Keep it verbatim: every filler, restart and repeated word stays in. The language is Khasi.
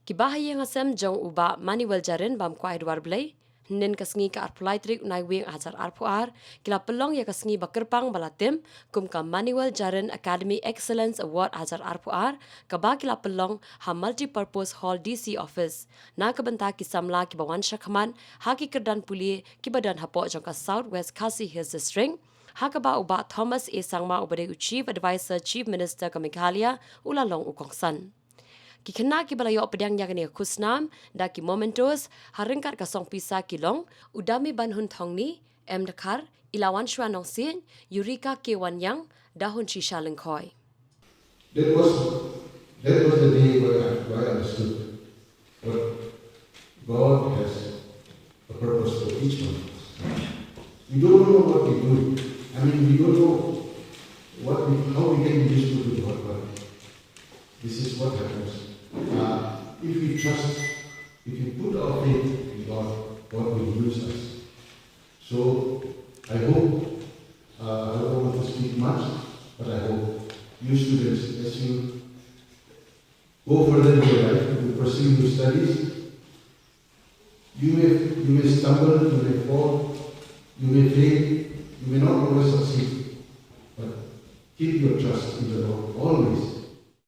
Ki bahaïing hasem jong u Bah Manuel Jarin bam kwah Edward Blei, hynnin ka sngi ka arphew lai tarik u Naiwieng hajar arphew ar, ki la pynlong ïa ka sngi ba kyrpang ba la tim kum ka Manuel Jarin Academy Excellence Award hajar arphew ar, kaba ki la pynlong ha Multipurpose Hall D C Office. Na ka bynta ki samla kiba wan shakhmat ha ki kyrdan pule kiba don hapoh jong ka South West Khasi Hills District, ha kaba u Bah Thomas A Sangma uba dei u Chief Advisor Chief Minister ka Meghalaya u la long u kongsan. Ki khynnah kiba la ïoh pdiang ïa kane ka khusnam da ki mementos ha ryngkat ka song pisa ki long u Damibanhun Thongni, M Dkhar, Ilawanshwa Nongsiej, Yurika K Wanyang, Dahun Shisha Lyngkhoi. That was that was the day where I, where I understood that God has a purpose for each one of us. We don't know what we do. I mean, we don't know what we, how we can be useful to God, but this is what happens. Uh, if we trust, if we put our faith in God, God will use us. So I hope, uh, I don't want to speak much, but I hope you students, as you go further in your life, you pursue your studies, you may, you may stumble, you may fall, you may fail, you may not always succeed.